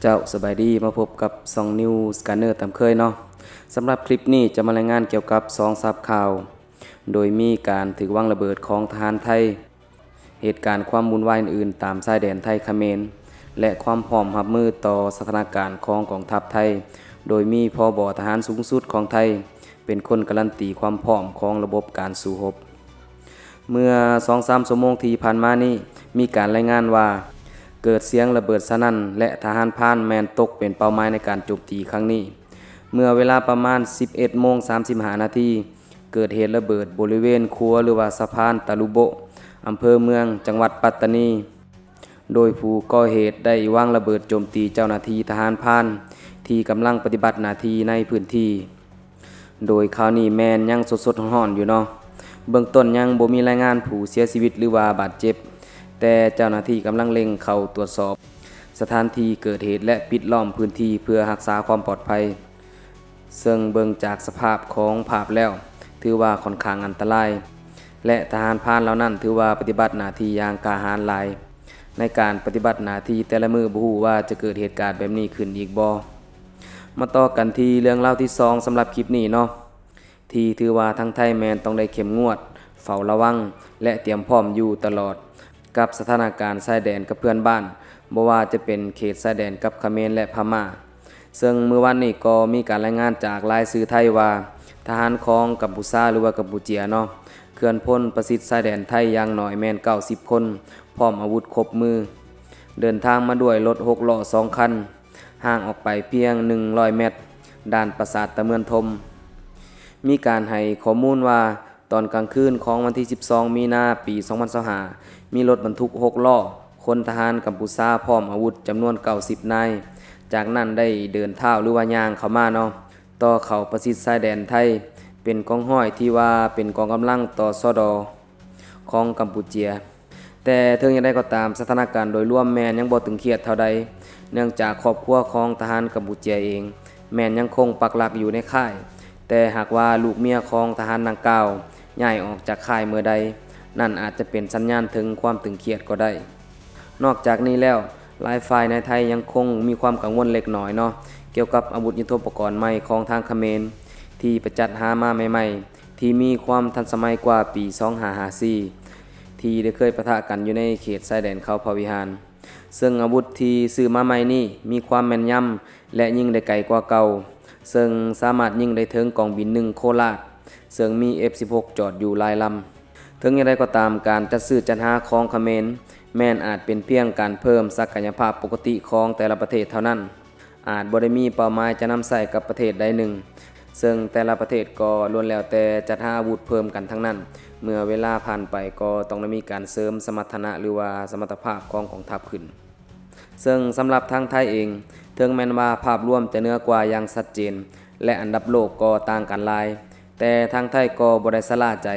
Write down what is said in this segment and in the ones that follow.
ເຈົ້າ ສະບາຍດີ ມາພົບກັບຊ່ອງ News Scanner ຕາມເຄີຍເນາະ. ສຳລັບຄລິບນີ້ຈະມາລາຍງານກ່ຽວກັບສອງສາບຂ່າວ ໂດຍມີການຖືກວາງລະເບີດຂອງທະຫານໄທ, ເຫດການຄວາມວຸ່ນວາຍອື່ນໆຕາມຊາຍແດນໄທ-ຂະເໝນ ແລະ ຄວາມພ້ອມຮັບມືຕໍ່ສະຖານະການຂອງກອງທັບໄທ, ໂດຍມີ ພບ ທະຫານສູງສຸດຂອງໄທ ເປັນຄົນກາລັນຕີຄວາມພ້ອມຂອງລະບົບການສູ້ຮົບ. ເມື່ອສອງສາມຊົ່ວໂມງທີ່ຜ່ານມານີ້ ມີການລາຍງານວ່າ ເກີດສຽງລະເບີດສະໜັ່ນ ແລະ ທະຫານພານແມ່ນຕົກເປັນເປົ້າໝາຍໃນການໂຈມຕີຄັ້ງນີ້. ເມື່ອເວລາປະມານສິບເອັດໂມງສາມສິບຫ້ານາທີ ເກີດເຫດລະເບີດບໍລິເວນຂົວ ຫຼືວ່າສະພານຕາລຸໂບະ ອຳເພີເມືອງ ຈັງຫວັດປັດຕານີ, ໂດຍຜູ້ກໍ່ເຫດໄດ້ວາງລະເບີດໂຈມຕີເຈົ້າໜ້າທີ່ທະຫານພານທີ່ກຳລັງປະຕິບັດໜ້າທີ່ໃນພື້ນທີ່. ໂດຍຂ່າວນີ້ແມ່ນຍັງສົດໆຮ້ອນໆຢູ່ເນາະ. ເບື້ອງຕົ້ນຍັງບໍ່ມີລາຍງານຜູ້ເສຍຊີວິດ ຫຼືວ່າບາດເຈັບ, ແຕ່ເຈົ້າໜ້າທີ່ກຳລັງເລັ່ງເຂົ້າຕວດສອບສະຖານທີ່ເກີດເຫດ ແລະ ປິດລ້ອມພື້ນທີ່ເພື່ອຮັກສາຄວາມປອດໄພ, ເຊິ່ງເບິ່ງຈາກສະພາບຂອງພາບແລ້ວ ຖືວ່າຂ້ອນຂ້າງອັນຕະລາຍ ແລະ ທະຫານພານເຫຼົ່ານັ້ນຖືວ່າປະຕິບັດໜ້າທີ່ຢ່າງກ້າຫານຫຼາຍ. ໃນການປະຕິບັດໜ້າທີ່ແຕ່ລະມື້ ບໍ່ຮູ້ວ່າຈະເກີດເຫດການແບບນີ້ຂຶ້ນອີກບໍ່. ມາຕໍ່ກັນທີ່ເລື່ອງລາວທີສອງສຳລັບຄລິບນີ້ເນາະ, ທີ່ຖືວ່າທາງໄທແມ່ນຕ້ອງໄດ້ເຂັ້ມງວດ, ເຝົ້າລະວັງ ແລະ ຕຽມພ້ອມຢູ່ຕະຫຼອດ ກັບສະຖານະການຊາຍແດນກັບເພື່ອນບ້ານ, ບໍ່ວ່າຈະເປັນເຂດຊາຍແດນກັບຂະເໝນ ແລະ ພະມ້າ. ເຊິ່ງມື້ວານນີ້ກໍມີການລາຍງານຈາກລາຍຊື່ໄທວ່າ ທະຫານຂອງກຳປູຊາ ຫຼືວ່າກຳປູເຈຍເນາະ ເຄື່ອນພົ້ນປະຊິດຊາຍແດນໄທຢ່າງໜ້ອຍແມ່ນເກົ້າສິບຄົນ ພ້ອມອາວຸດຄົບມື, ເດີນທາງມາດ້ວຍລົດຫົກລໍ້ສອງຄັນ, ຫ່າງອອກໄປພຽງໜຶ່ງຮ້ອຍແມັດ ດ່ານປາສາດຕາເມືອນທົມ. ມີການໃຫ້ຂໍ້ມູນວ່າ ຕອນກາງຄືນຂອງວັນທີສິບສອງມີນາ ປີສອງພັນຊາວຫ້າ ມີລົດບັນທຸກຫົກລໍ້ ຂົນທະຫານກຳປູຊາພ້ອມອາວຸດຈຳນວນເກົ້າສິບນາຍ, ຈາກນັ້ນໄດ້ເດີນເທົ້າ ຫຼືວ່າຍ່າງເຂົ້າມາເນາະ ຕໍ່ເຂົ້າປະຊິດຊາຍແດນໄທ ເປັນກອງຮ້ອຍທີ່ວ່າເປັນກອງກຳລັງ ຕຊດ ຂອງກຳປູເຈຍ. ແຕ່ເຖິງຢ່າງໃດກໍຕາມ, ສະຖານະການໂດຍລວມແມ່ນຍັງບໍ່ຕຶງຄຽດເທົ່າໃດ, ເນື່ອງຈາກຄອບຄົວຂອງທະຫານກຳປູເຈຍເອງ ແມ່ນຍັງຄົງປັກຫຼັກຢູ່ໃນຄ້າຍ, ແຕ່ຫາກວ່າລູກເມຍຂອງທະຫານດັ່ງກ່າວຍ້າຍອອກຈາກຄ້າຍເມື່ອໃດ, ນັ້ນອາດຈະເປັນສັນຍານເຖິງຄວາມຕຶງຄຽດກໍໄດ້. ນອກຈາກນີ້ແລ້ວ, ຫຼາຍຝ່າຍໃນໄທຍັງຄົງມີຄວາມກັງວົນເລັກນ້ອຍເນາະ ກ່ຽວກັບອາວຸດຍຸດໂທປະກອນໃໝ່ຂອງທາງຂະເໝນ ທີ່ໄປຈັດຫາມາໃໝ່ໆ ທີ່ມີຄວາມທັນສະໄໝກວ່າປີສອງຫ້າຫ້າສີ່ ທີ່ໄດ້ເຄີຍປະທະກັນຢູ່ໃນເຂດຊາຍແດນເຂົາພະວິຫານ. ເຊິ່ງອາວຸດທີ່ຊື້ມາໃໝ່ນີ້ມີຄວາມແມ່ນຍຳ ແລະ ຍິງໄດ້ໄກກວ່າເກົ່າ, ເຊິ່ງສາມາດຍິງໄດ້ເຖິງກອງບິນໜຶ່ງໂຄລາດ, ເຊິ່ງມີເອັຟສິບຫົກຈອດຢູ່ຫຼາຍລຳ. ເຖິງຢ່າງໃດກໍຕາມ, ການຈັດຊື້ຈັດຫາຂອງຂະເໝນ ແມ່ນອາດເປັນພຽງການເພີ່ມສັກກະຍະພາບປົກກະຕິຂອງແຕ່ລະປະເທດເທົ່ານັ້ນ, ອາດບໍ່ໄດ້ມີເປົ້າໝາຍຈະນຳໃຊ້ກັບປະເທດໃດໜຶ່ງ, ເຊິ່ງແຕ່ລະປະເທດກໍລ້ວນແລ້ວແຕ່ຈັດຫາອາວຸດເພີ່ມກັນທັງນັ້ນ, ເມື່ອເວລາຜ່ານໄປກໍຕ້ອງໄດ້ມີການເສີມສະມັດຖະນະ ຫຼືວ່າສະມັດຕະພາບຂອງກອງທັບຂຶ້ນ. ເຊິ່ງສຳລັບທາງໄທເອງ, ເຖິງແມ່ນວ່າພາບລວມຈະເໜືອກວ່າຢ່າງຊັດເຈນ ແລະ ອັນດັບໂລກກໍຕ່າງກັນຫຼາຍ, ແຕ່ທາງໄທກໍບໍ່ໄດ້ຊະລາໃຈ.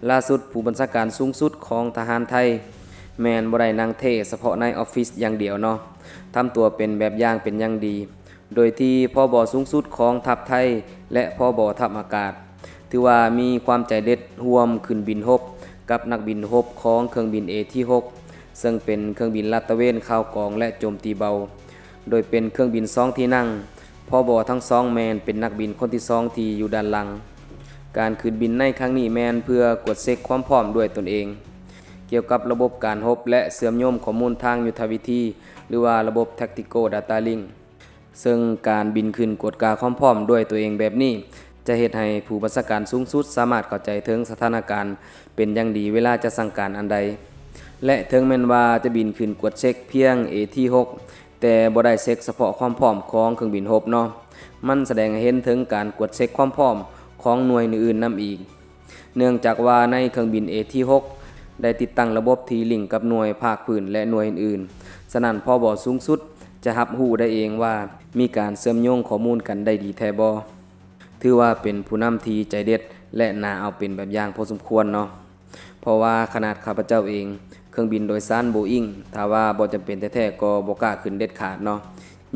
ລ່າສຸດ, ຜູ້ບັນຊາການສູງສຸດຂອງທະຫານໄທ ແມ່ນບໍ່ໄດ້ນັ່ງເທ່ສະເພາະໃນອອບຟິດຢ່າງດຽວເນາະ, ທຳຕົວເປັນແບບຢ່າງເປັນຢ່າງດີ, ໂດຍທີ່ ພບ ສູງສຸດຂອງທັບໄທ ແລະ ພບ ທັບອາກາດ ຖືວ່າມີຄວາມໃຈເດັດຮ່ວມຂຶ້ນບິນຮົບກັບນັກບິນຮົບຂອງເຄື່ອງບິນເອທີຫົກ ເຊິ່ງເປັນເຄື່ອງບິນລາດຕະເວນຂ່າວກອງ ແລະ ໂຈມຕີເບົາ, ໂດຍເປັນເຄື່ອງບິນສອງທີ່ນັ່ງ. ພບ ທັງສອງແມ່ນເປັນນັກບິນຄົນທີສອງທີ່ຢູ່ດ້ານຫຼັງ. ການຂຶ້ນບິນໃນຄັ້ງນີ້ແມ່ນເພື່ອກວດເຊັກຄວາມພ້ອມດ້ວຍຕົນເອງ ກ່ຽວກັບລະບົບການຮົບ ແລະ ເຊື່ອມໂຍງຂໍ້ມູນທາງຍຸດທະວິທີ ຫຼືວ່າລະບົບ Tactical Data Link. ເຊິ່ງການບິນຂຶ້ນກວດກາຄວາມພ້ອມດ້ວຍຕົວເອງແບບນີ້ ຈະເຮັດໃຫ້ຜູ້ບັນຊາການສູງສຸດສາມາດເຂົ້າໃຈເຖິງສະຖານະການເປັນຢ່າງດີເວລາຈະສັ່ງການອັນໃດ. ແລະ ເຖິງແມ່ນວ່າຈະບິນຂຶ້ນກວດເຊັກພຽງເອທີຫົກ ແຕ່ບໍ່ໄດ້ເຊັກສະເພາະຄວາມພ້ອມຂອງເຄື່ອງບິນຮົບເນາະ, ມັນສະແດງໃຫ້ເຫັນເຖິງການກວດເຊັກຄວາມພ້ອມຂອງໜ່ວຍອື່ນໆນຳອີກ. ເນື່ອງຈາກວ່າໃນເຄື່ອງບິນເອທີຫົກ ໄດ້ຕິດຕັ້ງລະບົບທີ່ລິ້ງກັບໜ່ວຍພາກພື້ນ ແລະ ໜ່ວຍອື່ນໆ, ສະນັ້ນ ພບ ສູງສຸດຈະຮັບຮູ້ໄດ້ເອງວ່າມີການເຊື່ອມໂຍງຂໍ້ມູນກັນໄດ້ດີແທ້ບໍ່. ຖືວ່າເປັນຜູ້ນຳທີ່ໃຈເດັດ ແລະ ໜ້າເອົາເປັນແບບຢ່າງພໍສົມຄວນເນາະ, ເພາະວ່າຂະໜາດຂ້າພະເຈົ້າເອງ, ເຄື່ອງບິນໂດຍສານໂບອິງ ຖ້າວ່າບໍ່ຈຳເປັນແທ້ໆ ກໍບໍ່ກ້າຂຶ້ນເດັດຂາດເນາະ.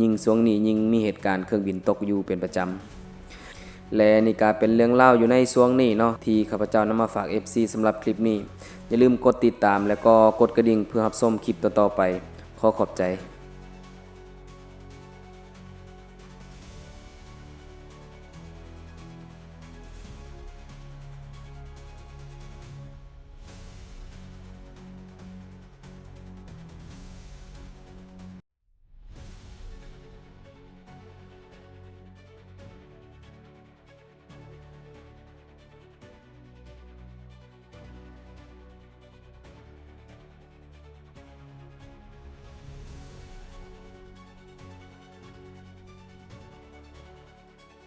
ຍິ່ງຊ່ວງນີ້ຍິ່ງມີເຫດການເຄື່ອງບິນຕົກຢູ່ເປັນປະຈຳ. ແລະ ນີ້ກະເປັນເລື່ອງລາວຢູ່ໃນຊ່ວງນີ້ເນາະ ທີ່ຂ້າພະເຈົ້ານຳມາຝາກເອັຟຊີສຳລັບຄລິບນີ້. ຢ່າລືມກົດຕິດຕາມ ແລະ ກໍກົດກະດິ່ງເພື່ອຮັບຊົມຄລິບຕໍ່ໆໄປ. ຂໍຂອບໃຈ.